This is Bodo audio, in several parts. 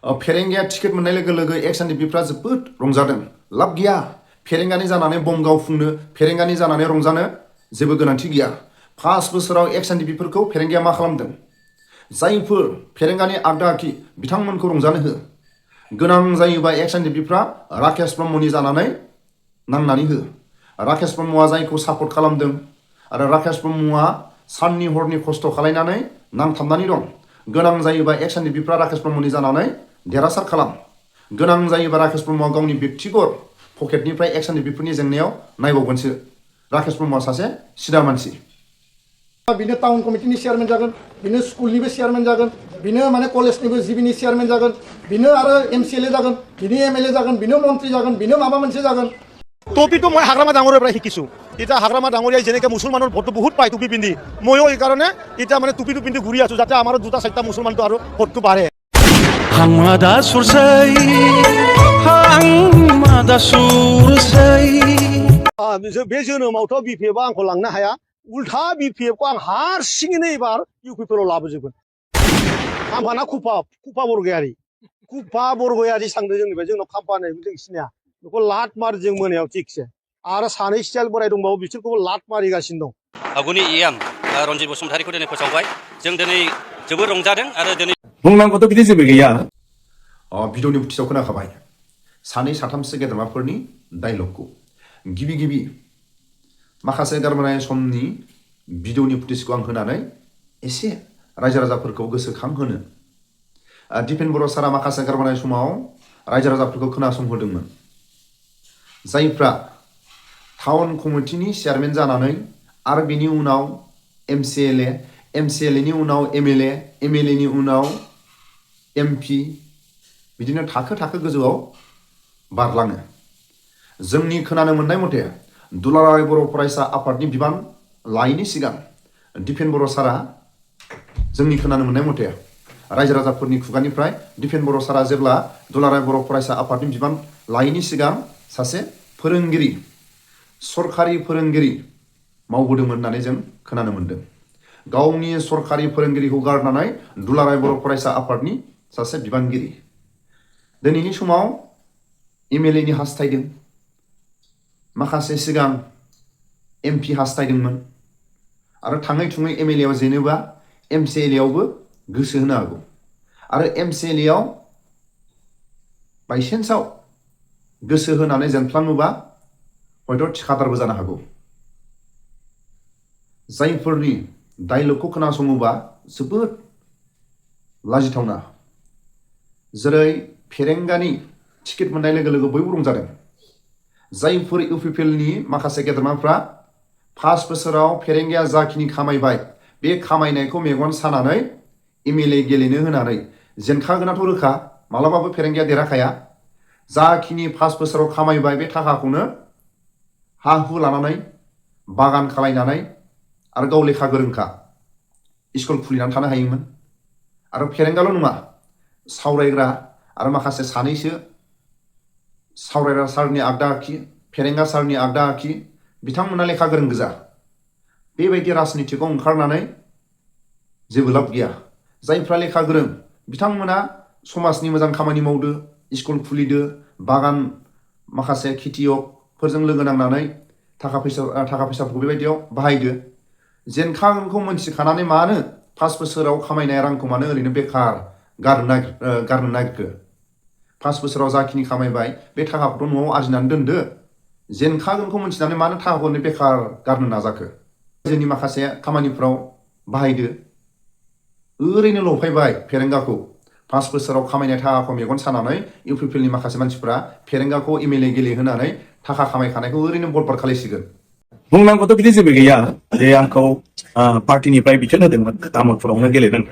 फेरेंगाया टिकेट मोननाय लोगो लोगो एक्स एनडिपिफ्रा जोबोद रंजादों लाब गैया फेरेंगानि जानानै बम गावफुंनो फेरेंगानि जानानै रंजानो जेबो गोनांथि गैया 5 बोसोराव एक्स एनडिपिफोरखौ फेरेंगाया मा खालामदों जायफोर फेरेंगानि आगदा आखि बिथांमोनखौ रंजानो हो गोनां जायोबा एक्स एनडिपिफ्रा राकेश ब्रह्मनि जानानै नांनानै हो राकेश ब्रह्मआ जायखौ सापर्ट खालामदों आरो राकेश ब्रह्मआ साननि हरनि खस्थ' खालायनानै नांथाबनानै दं गोनां जायोबा एक्स एनडिपिफ्रा राकेश ब्रह्मनि जानानै देरहासार खालाम गोनां जायोबा राकेश ब्रह्मआ गावनि व्यक्तिगत पकेटनिफ्राय एक्स एनडिपिफोरनि जेंनायाव नायबावगोनसो राकेश ब्रह्मआ सासे सिदा मानसि बिनो टाउन कमिटिनि चेयारमेन जागोन बिनो स्कुलनिबो चेयारमेन जागोन बिनो माने कलेजनिबो जिबिनि चेयारमेन जागोन बिनो आरो एमसिएलए जागोन बिनो एमएलए जागोन बिनो मन्त्रि जागोन बिनो माबा मोनसे जागोन টপিটো মই হাগ্ৰামা ডাঙৰৰ পৰা শিকিছোঁ এতিয়া হাগ্ৰামা ডাঙৰীয়াই যেনেকৈ মুছলমানৰ ভোটটো বহুত পায় টুপি পিন্ধি ময়ো এইকাৰণে এতিয়া মানে টুপিটো পিন্ধি ঘূৰি আছোঁ যাতে আমাৰ দুটা চাৰিটা মুছলমানটো আৰু ভোটটো বাঢ়ে হাংমাদা সুরসাই হাংমাদা সুরসাই बे जोनोमावथ' बिपिएफआ आंखौ लांनो हाया उल्था बिपिएफखौ आं हारसिङैनो एबार इउपिपिएलआव लाबोजोबगोन खाम्फाना खुफा बरगयारि सांदों जोंनिफ्राय जोंनाव खाम्फा होननाय जों सिनाया बेखौ लात मार जों मोनायाव थिगसे आरो सानै स्टाइल बोराय दंबावो बिसोरखौबो लात मारिगासिनो दं आगुनि इयाम रन्जित बसुमतारीखौ दिनै फोसावबाय जों दिनै जोबोद रंजादों आरो दिनै बुंनांगौथ' बिदि जेबो गैया भिडिअनि बुथियाव खोनाखाबाय सानै साथामसो गेदेमाफोरनि डायलगखौ गिबि माखासे गारबोनाय समनि भिडिअनि फुटेजखौ आं होनानै एसे रायजो राजाफोरखौ गोसोखांहोनो दिपेन बर' सारा माखासे गारबोनाय समाव रायजो राजाफोरखौ खोनासंहोदोंमोन जायफ्रा टाउन कमिटिनि चेयारमेन जानानै आरो बेनि उनाव एमसिएलएनि उनाव एमएलएनि उनाव एमपि बिदिनो थाखो गोजौआव बारलाङो जोंनि खोनानो मोननाय मथे दुलाराय बर' फरायसा आफादनि बिबान लायैनि सिगां दिपेन बर' सारा जोंनि खोनानो मोननाय मथे रायजो राजाफोरनि खुगानिफ्राय दिपेन बर' सारा जेब्ला दुलाराय बर' फरायसा आफादनि बिबान लायैनि सिगां सासे फोरोंगिरि सरखारि फोरोंगिरि मावबोदोंमोन होननानै जों खोनानो मोनदों गावनि सरखारि फोरोंगिरिखौ गारनानै दुलाराय बर' फरायसा आफादनि सासे बिबानगिरि दिनैनि समाव एमएलएनि हास्थायदों माखासे सिगां एमपि हास्थायदोंमोन आरो थाङै थुङै एमएलएआव जेनोबा एमसिएलएआवबो गोसो होनो हागौ आरो एमसिएलएआव बायसेन्सआव गोसो होनानै जेनफ्लाङोबा हयथ' थिखादारबो जानो हागौ जायफोरनि डायलगखौ खोनासङोबा जोबोद लाजिथावना जेरै फेरेंगानि टिकेट मोननाय लोगो लोगो बयबो रंजादों जायफोर इउपिपिएलनि माखासे गेदेमाफ्रा 5 बोसोराव फेरेंगाया जाखिनि खामायबाय बे खामायनायखौ मेगन सानानै एमएलए गेलेनो होनानै जेनखागोनाथ' रोखा मालाबाबो फेरेंगाया देरहाखाया जाखिनि 5 बोसोराव खामायबाय बे थाखाखौनो हा हु लानानै बागान खालायनानै आरो गाव लेखा गोरोंखा स्कुल खुलिनानै थानो हायोमोन आरो फेरेंगाल' नङा सावरायग्रा आरो माखासे सानैसो सावरायग्रा सारनि आगदा आखि फेरेंगा सारनि आगदा आखि बिथांमोना लेखा गोरों गोजा बेबायदि राजनितिकआव ओंखारनानै जेबो लाब गैया जायफ्रा लेखा गोरों बिथांमोना समाजनि मोजां खामानि मावदो स्कुल खुलिदो बागान माखासे खेथियकफोरजों लोगो नांनानै थाखा फैसाफोरखौ बेबायदियाव बाहायदो जेनखागोनखौ मोनथिखानानै मानो 5 बोसोराव खामायनाय रांखौ मानो ओरैनो बेकार गारनो नागिरखो 5 बोसोराव जाखिनि खामायबाय बे थाखाखौथ' न'आव आरजिनानै दोनदो जेनखागोनखौ मोनथिनानै मानो थाखाखौ बेकार गारनो नाजाखो जोंनि माखासे खामानिफ्राव बाहायदो ओरैनो लफायबाय फेरेंगाखौ 5 बोसोराव खामायनाय थाखाखौ मेगन सानानै इउपिपिएलनि माखासे मानसिफ्रा फेरेंगाखौ एमएलए गेलेहोनानै थाखा खामायखानायखौ ओरैनो बरबाद खालायसिगोन बुंनांगौथ' बिदि जेबो गैया जे आंखौ पार्टिनिफ्राय बिथोन होदोंमोन तामुलपुरावनो गेलेदों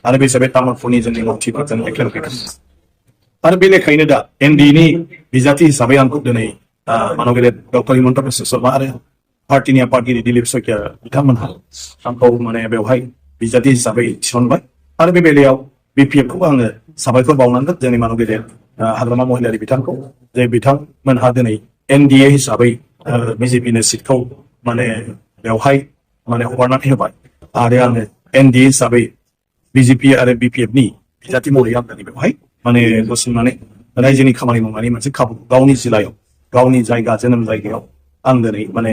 आरो बे हिसाबै तामुलपुरनि जोंनि मावथिफोरजों एखेल'खैदों आरो बे लेखायैनो दा एनडिनि बिजाथि हिसाबै आंखौ दिनै मानगेलेर डक्टर हिमन्त बिश्व शर्मा आरो पार्टिनि आफादगिरि दिलीप शइकिया बिथांमोनहा आंखौ माने बेवहाय बिजाथि हिसाबै थिसनबाय आरो बे बेलायाव बिपिएफखौ आङो साबायखर बावनांगोन जोंनि मानगेलेर हाग्रामा महिलारि बिथांखौ जे बिथांमोनहा दिनै एनडिए हिसाबै बिजेपिनो सिटखौ माने बेवहाय माने हगारनानै होबाय आरो आङो एनडिए हिसाबै बिजेपि आरो बिपिएफनि बिजाथि महरै आं दिनै बेवहाय माने गसंनानै रायजोनि खामानि मावनानै मोनसे खाबु गावनि जिल्लायाव गावनि जायगा जोनोम जायगायाव आं दिनै माने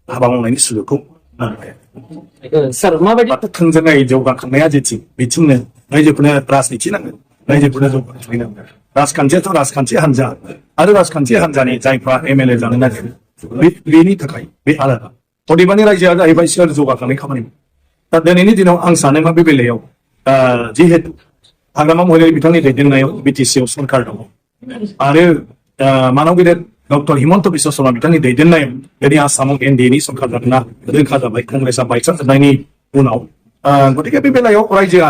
हाबा मावनायनि सुजुगखौ सार माबायदि थोंजोङै जौगाखांनाया जेथिं बिथिंनो रायजोफोरनो राजनिथि नांगोन रायजोफोरनो जौगाखांनाय नांगोन राजखान्थियाथ' राजखान्थि हान्जा आरो राजखान्थि हान्जानि जायफ्रा एमएलए जानो नागिरो बेनि थाखाय बे आलादा अदेबानि रायजोआ जाहैबाय सोर जौगाखांनाय खामानि दा दिनैनि दिनाव आं सानो मा बे बेलायाव जिहेतु हाग्रामा महिलारि बिथांनि दैदेननायाव बिटिसिआव सरकार दङ आरो मानव गेदेर डक्टर हिमन्त बिश्व शर्मा बिथांनि दैदेननायाव दिनै आसामाव एनडिएनि सरकार जादोंना रोखा जाबाय कंग्रेसआ बायस्रांजोबनायनि उनाव गतिके बे बेलायाव रायजोआ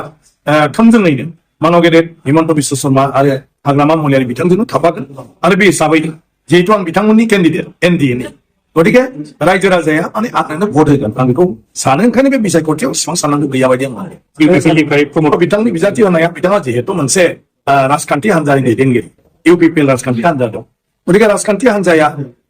थोंजोङैनो मानव गेदेर हिमन्त बिश्व शर्मा आरो हाग्रामा महिलारि बिथांजोंनो थाफागोन आरो बे हिसाबै जिहेतु आं बिथांमोननि केन्डिडेट एनडिएनि गतिके रायजो राजाया माने आंनो भट होगोन आं बेखौ सानो ओंखायनो बे बिसायख'थियाव इसिबां साननांगौ गैया बायदि आं सानो बिथांनि बिजाथि होनाया बिथाङा जिहेतु मोनसे राजखान्थि हान्जानि दैदेनगिरि इउपिपिएल राजखान्थि हान्जा दं गतिके राजखान्थि हान्जाया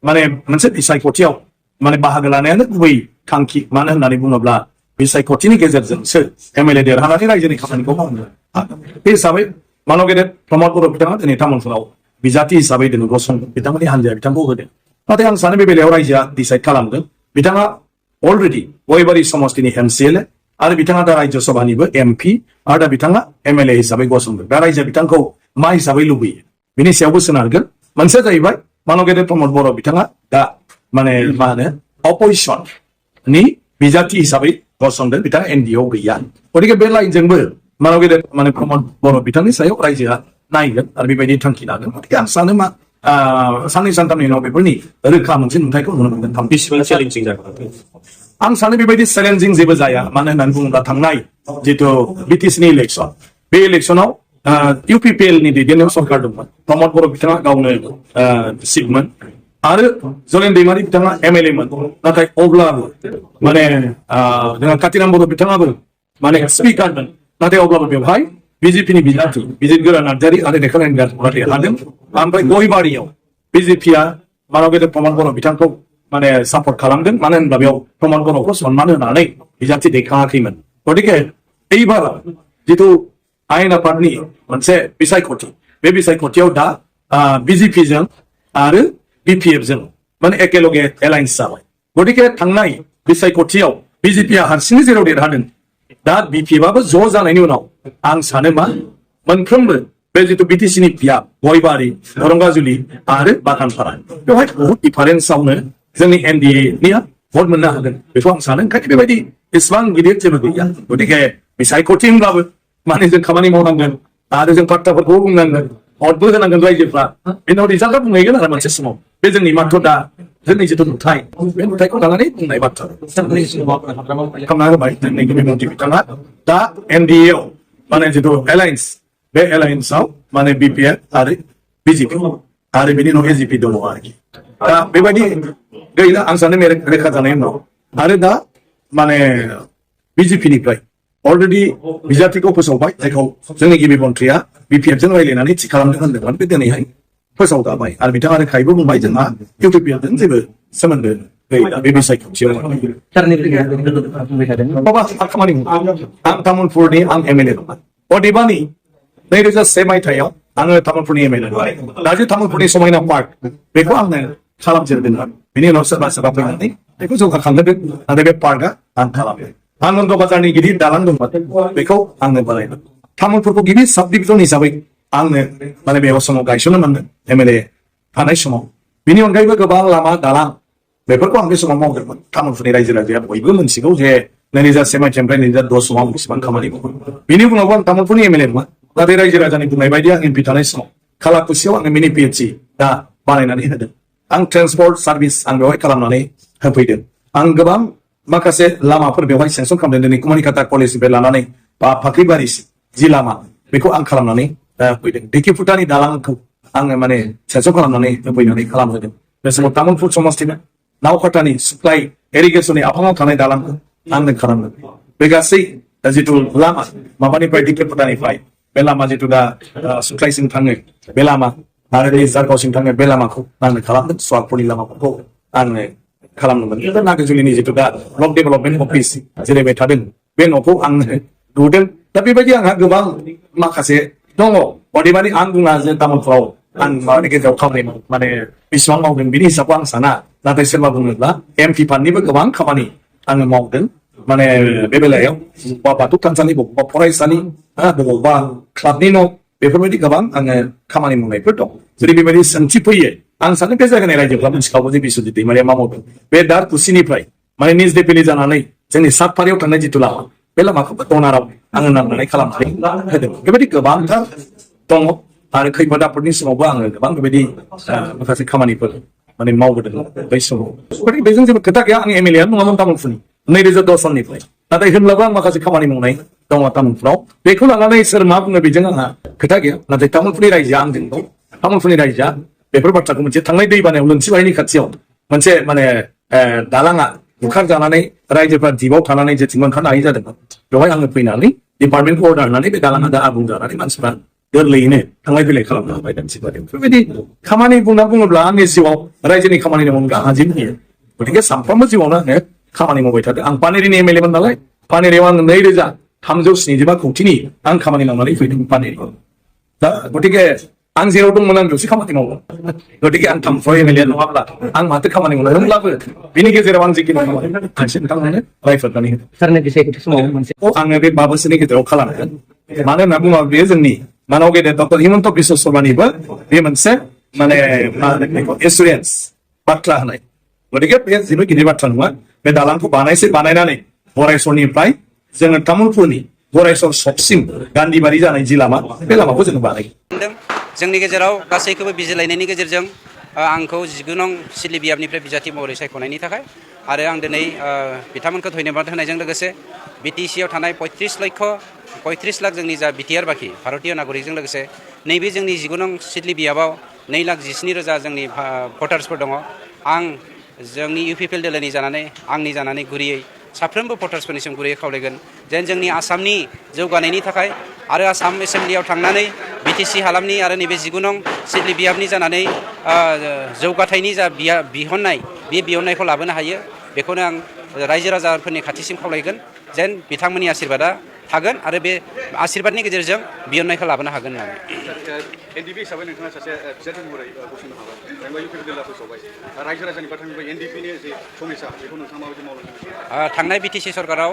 माने मोनसे बिसायख'थियाव माने बाहागो लानायानो गुबै थांखि मानो होननानै बुङोब्ला बिसायख'थिनि गेजेरजोंसो एमएलए देरहानानै रायजोनि खामानिखौ मावनो हागोन बे हिसाबै मानव गेदेर प्रमद बर' बिथाङा दिनै तामुलपुराव बिजाथि हिसाबै दिनै गसंदों बिथांमोननि हान्जाया बिथांखौ होदों नाथाय आं सानो बे बेलायाव रायजोआ डिसाइड खालामदों बिथाङा अलरेडि गयबारि समस्तिनि एमसिएलए आरो बिथाङा दा राज्य सभानिबो एमपि आरो दा बिथाङा एमएलए हिसाबै गसंदों दा रायजोआ बिथांखौ मा हिसाबै लुबैयो बिनि सायावबो सोनारगोन मोनसे जाहैबाय मानव गेदेर प्रमद बर' बिथाङा दा माने मा होनो अपोजिसननि बिजाथि हिसाबै गसंदों बिथाङा एनडिएआव गैया गतिके बे लाइनजोंबो मानव गेदेर माने प्रमद बर' बिथांनि सायाव रायजोआ नायगोन आरो बेबायदि थांखि लागोन गतिके आं सानो मा साननै सानथामनि उनाव बेफोरनि रोखा मोनसे नुथायखौ नुनो मोनगोन बेसेबां चेलेन्जिं जागोन आं सानो बेबायदि चेलेन्जिं जेबो जाया मानो होननानै बुङोब्ला थांनाय जिथु बिटिसिनि इलेक्सन बे इलेक्सनाव इउपिपिएलनि दैदेननायाव सरकार दंमोन प्रमद बर' बिथाङा गावनो चिफमोन आरो जलेन दैमारि बिथाङा एमएलएमोन नाथाय अब्लाबो माने जोंहा कातिराम बर' बिथाङाबो माने स्पिकारमोन नाथाय अब्लाबो बेवहाय बिजेपिनि बिजाथि बिजित गोरा नार्जारि आरो रेखानारायण गारफोरा देरहादों ओमफ्राय गयबारियाव बिजेपिया मानव गेदेर प्रमद बर' बिथांखौ माने सापर्ट खालामदों मानो होनब्ला बेयाव प्रमद बर'खौ सनमान होनानै बिजाथि दैखाङाखैमोन गतिके এইবার जिथु आयेन आफादनि मोनसे बिसायख'थि बे बिसायख'थियाव दा बिजेपिजों आरो बिपिएफजों माने एकेलगे एलायन्स जाबाय गतिके थांनाय बिसायख'थियाव बिजेपिया हारसिङै जेराव देरहादों दा बिपिएफआबो ज' जानायनि उनाव आं सानो मा मोनफ्रोमबो बे जिथु बिटिसिनि बियाब गयबारि रंगाजुलि आरो बागानपारा बेवहाय बहुत डिफारेन्सआवनो जोंनि एनडिएनिया भट मोननो हागोन बेखौ आं सानो ओंखायनो बेबायदि इसेबां गिदिर जेबो गैया गतिके बिसायख'थि होनब्लाबो माने जों खामानि मावनांगोन आरो जों बाथ्राफोरखौ बुंनांगोन भटबो होनांगोन रायजोफ्रा बेनाव रिजाल्टआ बुंहैगोन आरो मोनसे समाव बे जोंनि माथ्र दा जोंनि जिथु नुथाय बे नुथायखौ लानानै बुंनाय बाथ्रा खालामना होबाय जोंनि गृहमन्त्रि बिथाङा दा एनडिएआव माने जिथु एलायन्स बे एलायन्सआव माने बिपिएफ आरो बिजेपि आरो बिनि उनाव एजिपि दङ आरोखि दा बेबायदि गैला आं सानो रेखा जानायनि उनाव आरो दा माने बिजेपिनिफ्राय अलरेडि बिजाथिखौ फोसावबाय जायखौ जोंनि गिबि मन्थ्रिया बिपिएफजों रायज्लायनानै थि खालामदों होनदोंमोन बे दिनैहाय फोसावजाबाय आरो बिथाङा रोखायैबो बुंबाय जोंहा इउपिपिएलजों जेबो सोमोन्दो गैला बे बिसायख'थियाव खामानि आं तामुलपुरनि आं एमएलए दंमोन अदेबानि 2001 मायथाइयाव आङो तामुलपुरनि एमएलए दा जे तामुलपुरनि समायना पार्क बेखौ आंनो खालामजेनदोंमोन बेनि उनाव सोरबा सोरबा फैनानै बेखौ जौगाखांहोदों नाथाय बे पार्कआ आं खालामो आनन्द बाजारनि गिदिर दालां दंमोन बेखौ आंनो बानायदों तामुलपुरखौ गिबि साब डिभिजन हिसाबै आंनो माने बे समाव गायसननो मोनदों एमएलए थानाय समाव बिनि अनगायैबो गोबां लामा दालां बेफोरखौ आं बे समाव मावदोंमोन तामुलपुरनि रायजो राजाया बयबो मोनथिगौ जे 2001 मायथाइनिफ्राय 2010 आव बेसेबां खामानि मावो बिनि उनावबो आं तामुलपुरनि एमएलए मोन नाथाय रायजो राजानि बुंनाय बायदि आं एमपि थानाय समाव खालाकुसियाव आङो मिनि पिएचसि दा बानायनानै होदों आं ट्रेन्सपर्ट सार्भिस आं बेवहाय खालामनानै होफैदों आं गोबां माखासे लामाफोर बेवहाय सेंसन खालामदों दिनै कमुनिकाटा कलेजनिफ्राय लानानै बा फाख्रिबारि जि लामा बेखौ आं खालामनानै होफैदों ढेकिफुटानि दालांखौ आङो माने सेंसन खालामनानै होफैनानै खालामहोदों बे समाव तामुलपुर समस्तिनो नावकाटानि सुप्लाइ इरिगेसननि आफाङाव थानाय दालांखौ आंनो खालामदों बे गासै जिथु लामा माबानिफ्राय ढेकिफुटानिफ्राय बे लामा जिथु दा सुप्लाइसिम थाङो बे लामा आरो जारगावसिम थाङो बे लामाखौ आंनो खालामदों सुवागपुरनि लामाफोरखौ आंनो खालामदोंमोन नागाजुलिनि जिथु दा ब्लक डेभेलपमेन्ट अफिस जिरायबाय थादों बे न'खौ आंनो लुदों दा बेबायदि आंहा गोबां माखासे दङ अदेबानि आं बुङा जे तामुलपुराव आं माबानि गेजेराव खामानि माने बेसेबां मावदों बिनि हिसाबखौ आं साना नाथाय सोरबा बुङोब्ला एमपि फान्डनिबो गोबां खामानि आङो मावदों माने बे बेलायाव बबेबा बाथौ थानसालि बबेबा फरायसालि बबेबा क्लाबनि न' बेफोरबायदि गोबां आङो खामानि मावनायफोर दं जुदि बेबायदि सोंथि फैयो आं सानो बे जायगानि रायजोफ्रा मिथिखागौ जे बिस्वजित दैमारिया मा मावदों बे दारकुसिनिफ्राय माने निज देफिलि जानानै जोंनि सातपारियाव थांनाय जिथु लामा बे लामाखौबो डनाराव आङो नांनानै खालामनानै होदों बेबायदि गोबांथार दङ आरो खैफोद आफोदनि समावबो आङो गोबां बेबायदि माखासे खामानिफोर माने मावबोदों बै समाव बेजों जेबो खोथा गैया आं एमएलए नङामोन तामुलपुरनि 2010 सननिफ्राय नाथाय होनब्लाबो आं माखासे खामानि मावनाय दङ तामुलपुराव बेखौ लानानै सोर मा बुङो बेजों आंहा खोथा गैया नाथाय तामुलपुरनि रायजोआ आंजों दं तामुलपुरनि रायजोआ बेफोर बाथ्राखौ मोनसे थांनाय दैबानायाव लोनसिबारिनि खाथियाव मोनसे माने दालाङा बुखारजानानै रायजोफ्रा दिपआव थानानै जेथिं ओंखारनो हायि जादोंमोन बेवहाय आङो फैनानै डिपार्टमेन्टखौ अर्डार होनानै बे दालाङा दा आबुं जानानै मानसिफ्रा गोरलैयैनो थांलाय फैलाय खालामनो हाबाय दानसिबारियाव बेफोरबायदि खामानि बुंना बुङोब्ला आंनि जिउआव रायजोनि खामानिनि अनगा आंहा जेबो गैया गतिके सानफ्रोमबो जिउआवनो आङो खामानि मावबाय थादों आं पानेरिनि एमएलएमोन नालाय पानेरियाव आङो 2375 कोटिनि आं खामानि मावनानै फैदों पानेरियाव दा गतिके आं जेराव दंमोन आं बेयावसो खामानि मावो गतिके आं तामुलपुराव एमएलए नङाब्ला आं माथो खामानि मावनो होनब्लाबो बिनि गेजेराव आं जिखिनि खामानि आंसो नोंथांमोननो रायफोरनानै होदों सारनि बिसायख'थि समाव मोनसे आङो बे 5 बोसोरनि गेजेराव खालामगोन मानो होनना बुङोब्ला बेयो जोंनि मानाव गेदेर डक्टर हिमन्त बिश्व शर्मानिबो बे मोनसे माने मा होनो बेखौ एसुरेन्स बाथ्रा होनाय गतिके बे जेबो गिदिर बाथ्रा नङा बे दालांखौ बानायनानै बरायसरनिफ्राय जोङो तामुलपुरनि बरायसर सकसिम गान्धीबारि जानाय जि लामा बे लामाखौ जोङो बानायगोन जोंनि गेजेराव गासैखौबो बिजिरलायनायनि गेजेरजों आंखौ 19 नं सिडली बियाबनिफ्राय बिजाथि महरै सायख'नायनि थाखाय आरो आं दिनै बिथांमोनखौ धन्यबाद होनायजों लोगोसे बिटिसिआव थानाय 35 लाख जोंनि जा बिटिआर बाखि भारतीय नागरिकजों लोगोसे नैबे जोंनि 19 नं सिडली बियाबाव 2,17,000 जोंनि भटार्सफोर दङ आं जोंनि इउपिपिएल दोलोनि आंनि जानानै गुरैयै साफ्रोमबो भटार्सफोरनिसिम गुरैयै खावलायगोन जेन जोंनि आसामनि जौगानायनि थाखाय आरो आसाम एसेम्ब्लियाव थांनानै बिटिसि हालामनि आरो नैबे 19 नं सिडली बियाबनि जानानै जौगाथायनि जा बिहननाय बे बिहननायखौ लाबोनो हायो बेखौनो आं रायजो राजाफोरनि खाथिसिम खावलायगोन जेन बिथांमोननि आशीर्बादा थागोन आरो बे आशीर्बादनि गेजेरजों बिहननायखौ लाबोनो हागोन होननानै एनडिपि हिसाबै नोंथाङा सासे बिजाथि महरै गसंनो हाबाय जेनेबा इउपिपिएल दोलोआ फोसावबाय रायजो राजानि बाथ्रानिफ्राय एनडिपिनि जे समस्या बेखौ नोंथाङा माबायदि मावलांदों थांनाय बिटिसि सरकाराव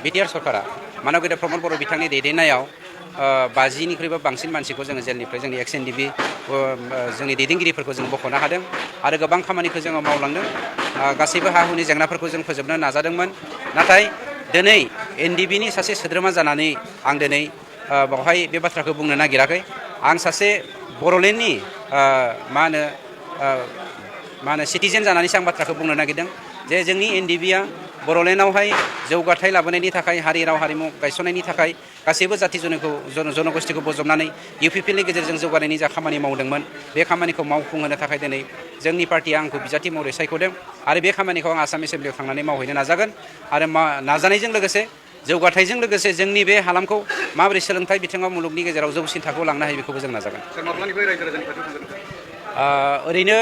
बिटिआर सरकारा मानव गेदेर प्रमद बर' बिथांनि दैदेननायाव 50निख्रुइबो बांसिन मानसिखौ जोङो जेलनिफ्राय जोंनि एक्स एनडिपि जोंनि दैदेनगिरिफोरखौ जों बख'नो हादों आरो गोबां खामानिखौ जोङो मावलांदों गासैबो हा हुनि जेंनाफोरखौ जों फोजोबनो नाजादोंमोन नाथाय दिनै एनडिपिनि सासे सोद्रोमा जानानै आं दिनै बावहाय बे बाथ्राखौ बुंनो नागिराखै आं सासे बर'लेण्डनि मा होनो सिटिजेन जानानैसो आं बाथ्राखौ बुंनो नागिरदों जे जोंनि एनडिपिआ बर'लेण्डआवहाय जौगाथाय लाबोनायनि थाखाय हारि राव हारिमु गायसननायनि थाखाय गासैबो जाथि जनगोष्ठिखौ बजबनानै इउपिपिएलनि गेजेरजों जौगानायनि जा खामानि मावदोंमोन बे खामानिखौ मावफुंहोनो थाखाय दिनै जोंनि पार्टिया आंखौ बिजाथि महरै सायख'दों आरो बे खामानिखौ आं आसाम एसेम्ब्लियाव थांनानै मावहैनो नाजागोन आरो नाजानायजों लोगोसे जौगाथायजों लोगोसे जोंनि बे हालामखौ माबोरै सोलोंथाइ बिथिङाव मुलुगनि गेजेराव जौसिन थाखोआव लांनो हायो बेखौबो जों नाजागोन माब्लानिफ्राय रायजो राजानि खाथियाव थांगोन ओरैनो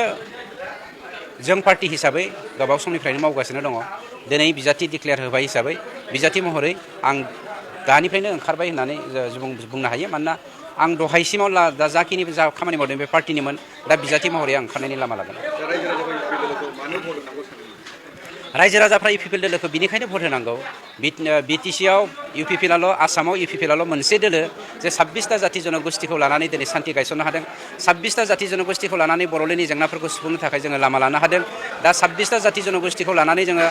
जों पार्टि हिसाबै गोबाव समनिफ्रायनो मावगासिनो दङ दिनै बिजाथि डिक्लेयार होबाय हिसाबै बिजाथि महरै आं दानिफ्रायनो ओंखारबाय होननानै बुंनो हायो मानोना आं दहायसिमाव दा जाखिनि जा खामानि मावदों बे पार्टिनिमोन दा बिजाथि महरै आं ओंखारनायनि लामा लागोन रायजो राजाफ्रा इउपिपिएल दोलोखौ बिनिखायनो भट होनांगौ बिटिसिआव इउपिपिएलआल' आसामाव इउपिपिएलआल' मोनसे दोलो जे 26टा जाथि जनगोष्ठिखौ लानानै दिनै सान्थि गायसननो हादों 26टा जाथि जनगोष्ठिखौ लानानै बर'लेण्डनि जेंनाफोरखौ सुफुंनो थाखाय जोङो लामा लानो हादों दा 26टा जाथि जनगोष्ठिखौ लानानै जोङो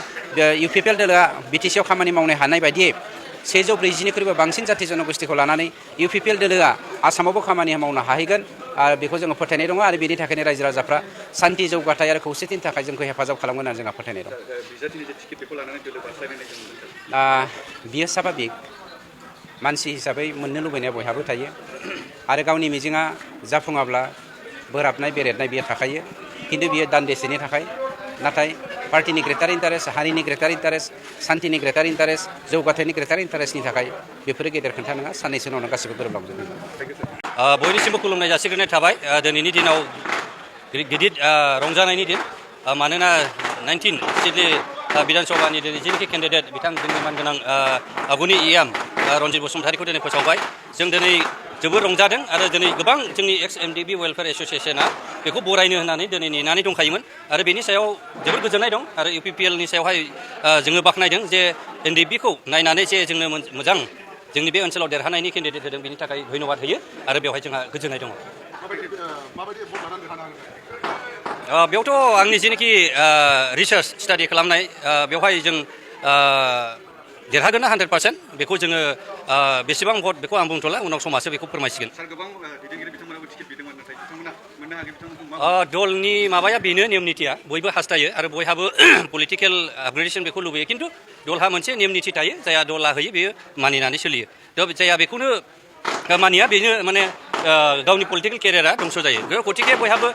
इउपिपिएल दोलोआ बिटिसिआव खामानि मावनो हानाय बायदियै 140निख्रुइबो बांसिन जाथि जनगोष्ठिखौ लानानै इउपिपिएल दोलोआ आसामावबो खामानि मावनो हाहैगोन आरो बेखौ जोङो फोथायनाय दङ आरो बेनि थाखायनो रायजो राजाफ्रा सान्थि जौगाथाय आरो खौसेथिनि थाखाय जोंखौ हेफाजाब खालामगोन होननानै जोंहा फोथायनाय दं बियो स्वाभाबिक मानसि हिसाबै मोननो लुबैनाया बयहाबो थायो आरो गावनि मिजिङा जाफुङाब्ला बोराबनाय बेरेदनाय बियो थाखायो खिन्थु बियो दान्दिसेनि थाखाय नाथाय पार्टिनि ग्रेटार इन्टारेस्ट हारिनि ग्रेटार इन्टारेस्ट सान्थिनि ग्रेटार इन्टारेस्ट जौगाथायनि ग्रेटार इन्टारेस्टनि थाखाय बेफोरो गेदेर खोथा नङा साननैसो उनावनो गासिबो गोरोबलांजोबगोन बयनिसिमबो खुलुमनाय जासिग्रोनाय थाबाय दिनैनि दिनाव गिदिर रंजानायनि दिन मानोना 19 सिडली बिधान सभानि दिनै जिनोखि केन्डिडेट बिथां जोंनि मानगोनां आगुनि इएम रन्जित बसुमतारीखौ दिनै फोसावबाय जों दिनै जोबोद रंजादों आरो दिनै गोबां जोंनि एक्स एमडिबि वेलफेयार एस'सियेसना बेखौ बरायनो होननानै दिनै नेनानै दंखायोमोन आरो बेनि सायाव जोबोद गोजोननाय दं आरो इउपिपिएलनि सायावहाय जोङो बाख्नायदों जे एनडिपिखौ नायनानै जे जोंनो मोजां जोंनि बे ओनसोलाव देरहानायनि केन्डिडेट होदों बेनि थाखाय धन्यबाद होयो आरो बेवहाय जोंहा गोजोननाय दङ। बेयावथ' आंनि जेनाखि रिसार्च स्टाडि खालामनाय बेवहाय जों देरहागोन ना 100% बेखौ जोङो बेसेबां भट बेखौ आं बुंथ'ला उनाव समासो बेखौ फोरमायसिगोन। सार गोबां दैदेनगिरि बिथांमोनाबो टिकेट बिदोंमोन नाथाय बिथांमोना मोननो हायाखै बिथांमोनखौ दलनि माबाया बेनो नेम निथिया बयबो हास्थायो आरो बयहाबो पलिटिकेल आपग्रेडेसन बेखौ लुबैयो खिन्थु दलहा मोनसे नेम निथि थायो जायहा दला होयो बेयो मानिनानै सोलियो थ' जायहा बेखौनो मानिया बेनो माने गावनि पलिटिकेल केरियारा दंस' जायो गतिके बयहाबो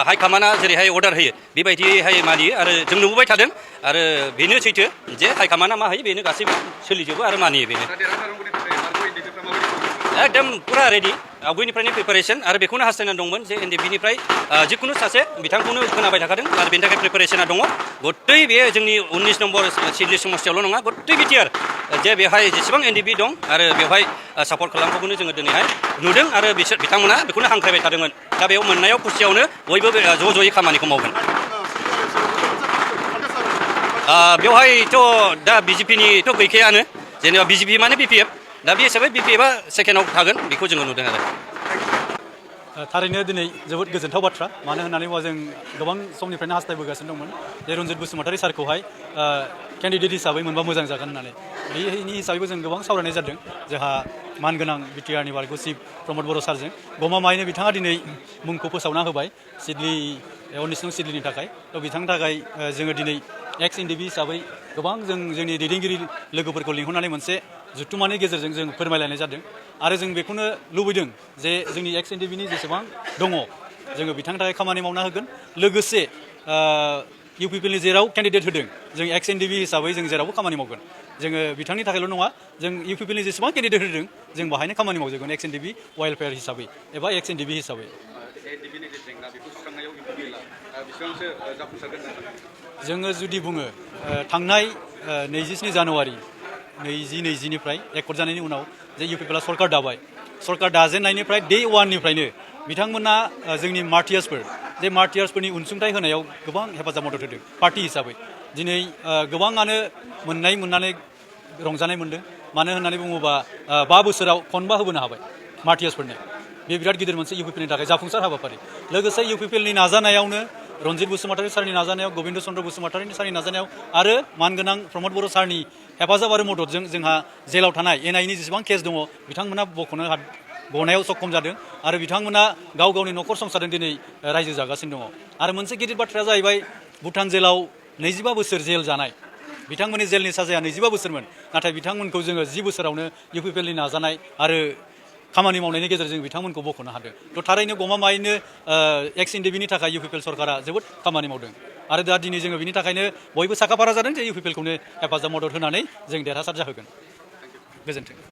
हाइकामान्डआ जेरैहाय अर्डार होयो बेबायदिहाय मानियो आरो जों नुबोबाय थादों आरो बेनो सैथो जे हाइकामान्डआ मा होयो बेनो गासैबो सोलिजोबो आरो मानियो बेनो एकदम पुरा रेडि आवगायनिफ्रायनो प्रिपारेसन आरो बेखौनो हास्थायनानै दंमोन जे एनडिपिनिफ्राय जिखुनु सासे बिथांखौनो खोनाबाय थाखादों आरो बेनि थाखाय प्रिपारेसना दङ गतै बे जोंनि 19 नम्बर सिडली समस्तियावल' नङा गतै बिटिआर जे बेवहाय जेसेबां एनडिपि दं आरो बेवहाय सापर्ट खालामनायखौनो जोङो दिनैहाय नुदों आरो बिथांमोना बेखौनो हांख्रायबाय थादोंमोन दा बेयाव मोननायाव खुसियावनो बयबो ज' ज'यै खामानिखौ मावगोन। बेवहायथ' दा बिजेपिनिथ' गैखायानो जेनेबा बिजेपि माने बिपिएफ दा बे हिसाबै बिपिएफआ सेकेन्डआव थागोन बेखौ जोङो नुदों आरो। थारैनो दिनै जोबोद गोजोनथाव बाथ्रा मानो होननानै बुङोबा जों गोबां समनिफ्रायनो हास्थायबोगासिनो दंमोन जे रन्जित बसुमतारी सारखौहाय केन्डिडेट हिसाबै मोनबा मोजां जागोन होननानै बेनि हिसाबैबो जों गोबां सावरायनाय जादों जोंहा मानगोनां बिटिआरनि बारग' चिफ प्रमद बर' सारजों गमामायैनो बिथाङा दिनै मुंखौ फोसावना होबाय सिडली 19 नं सिडलीनि थाखाय थ' बिथांनि थाखाय जोङो दिनै एक्स एनडिपि हिसाबै गोबां जोंनि दैदेनगिरि लोगोफोरखौ लिंहरनानै मोनसे जुथुमानि गेजेरजों जों फोरमायलायनाय जादों आरो जों बेखौनो लुबैदों जे जोंनि एक्स एनडिपिनि जेसेबां दङ जोङो बिथांनि थाखाय खामानि मावना होगोन लोगोसे इउपिपिएलनि जेराव केन्डिडेट होदों जों एक्स एनडिपि हिसाबै जों जेरावबो खामानि मावगोन जोङो बिथांनि थाखायल' नङा जों इउपिपिएलनि जेसेबां केन्डिडेट होदों जों बाहायनो खामानि मावजोबगोन एक्स एनडिपि वेलफेयार हिसाबै एबा एक्स एनडिपि हिसाबै। जोङो जुदि बुङो थांनाय 27 जानुवारि 2020निफ्राय एकर्ड जानायनि उनाव जे इउपिपिएलआ सरकार दाबाय सरकार दाजेननायनिफ्राय डे वाननिफ्रायनो बिथांमोना जोंनि मार्टियार्सफोरनि अनसुंथाइ होनायाव गोबां हेफाजाब मदद होदों पार्टि हिसाबै दिनै गोबाङानो मोननानै रंजानाय मोनदों मानो होननानै बुङोबा 5 बोसोराव खनबा होबोनो हाबाय मार्टियार्सफोरनो बे बिराद गिदिर मोनसे इउपिपिएलनि थाखाय जाफुंसार हाबाफारि लोगोसे इउपिपिएलनि नाजानायावनो रन्जित बसुमतारी सारनि नाजानायाव गबिन्द चन्द्र बसुमतारी सारनि नाजानायाव आरो मानगोनां प्रमद बर' सारनि हेफाजाब आरो मददजों जोंहा जेलाव थानाय एनआइनि जेसेबां केस दङ बिथांमोना गनायाव सक्षम जादों आरो बिथांमोना गावनि न'खर संसारजों दिनै रायजो जागासिनो दङ आरो मोनसे गिदिर बाथ्राया जाहैबाय भुटान जेलाव 25 बोसोर जेल जानाय बिथांमोननि जेलनि साजाया 25 बोसोरमोन नाथाय बिथांमोनखौ जोङो 10 बोसोरावनो इउपिपिएलनि नाजानाय आरो खामानि मावनायनि गेजेरजों बिथांमोनखौ बख'नो हादों थ' थारैनो गमामायैनो एक्स एनडिपिनि थाखाय इउपिपिएल सरकारा जोबोद खामानि मावदों आरो दा दिनै जोङो बिनि थाखायनो बयबो साखाफारा जादों जे इउपिपिएलखौनो हेफाजाब मदद होनानै जों देरहासार जाहोगोन। गोजोन्थों।